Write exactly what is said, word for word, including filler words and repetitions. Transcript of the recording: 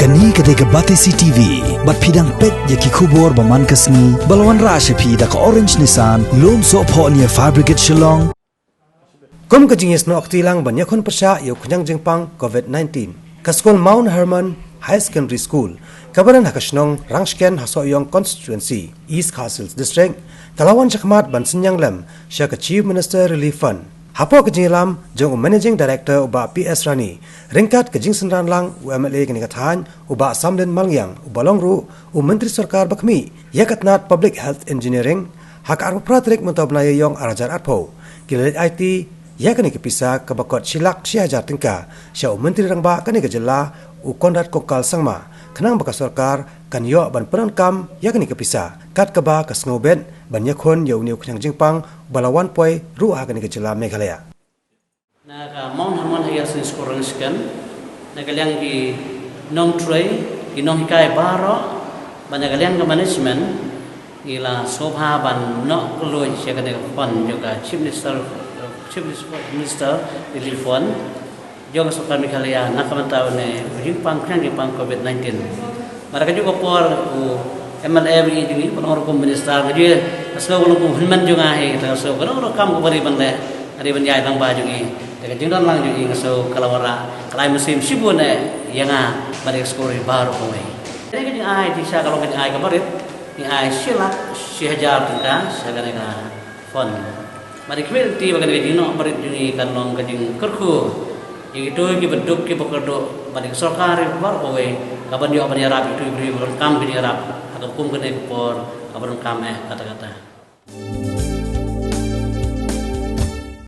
Kane ka dei ka Batesi T V, bad phi dang peit ïa ki khubor ba man ka sngi, ba la wanrah sha phi da ka Orange Nissan, Lumsohphoh near Fire Brigade Shillong. Kum ka jingïasnoh kti lang ban ïakhun pyrshah ïa u khñiang jingpang COVID nineteen, ka skul Mount Hermon Higher Secondary School, kaba don ha ka shnong Rangshken ha Sohiong Constituency, East Khasi Hills District, ka la wan shakhmat ban synñiang lem sha ka Chief Minister Relief Fund. Hapoh ka jingïalam jong u Managing Director u Bah P S Rani, ryngkat ka jingsynran lang u M L A kane ka thaiñ, u Bah Samlin Malngiang, uba long ruh u Myntri Sorkar ba khmih ïa ka tnat Public Health Engineering, ha ka arphew phra tarik mynta u bnai Ïaïong ar hajar arphew, ki la leit aiti ïa kane ka pisa kaba kot shi lak shi hajar tyngka sha u Myntri Rangbah kane ka jylla, u Conrad Kongkal Sangma, khnang ba ka sorkar kan ïoh ban pyndonkam ïa kane ka pisa kat kaba ka sngewbit ban ïakhun ïa une u khñiang jingpang ba la wan poi ruh ha kane ka jylla Meghalaya. Na ka Mount Hermon Higher Secondary School Rangshken, na ka liang ki nongtrei, ki nonghikai baroh, bad na ka liang ka management, ngi la sngewbha ban noh kylluid ïa kane ka fund jong ka Chief Minister, Chief Minister Relief Fund jong ka sorkar Meghalaya na ka bynta une u jingpang, khñiang jingpang COVID nineteen. Bad ha kajuh ka por u M L A ba ïeit jong ngi, ba long ruh kum minister, kajuh ka sngew ka long kum hynmen jong nga hi, te ka sngew ka long ruh kam kaba ri ban leh, ka ri ban ïaid lang ba jong ngi. Te ka jingdon lang jong ngi nga sngew ka la wanrah, ka la ai mynsiem shibun eh ïa nga bad ïa ka skul ri baroh kawei. Te ka jingai jingshisha ka long ka jingai kaba rit, jingai shi lak shi hajar tyngka sha kane ka fund. Bad ngi khmih lynti ba kane ka jingnoh barit jong ngi kan long ka jingkyrkhu ïa kito kiba duk kiba kyrduh bad ïa ka sorkar baroh kawei, kaban ïoh ban ïarap ïa kito kiba donkam ka jingïarap ha ka kum kane ka por kaba donkam eh katta katta.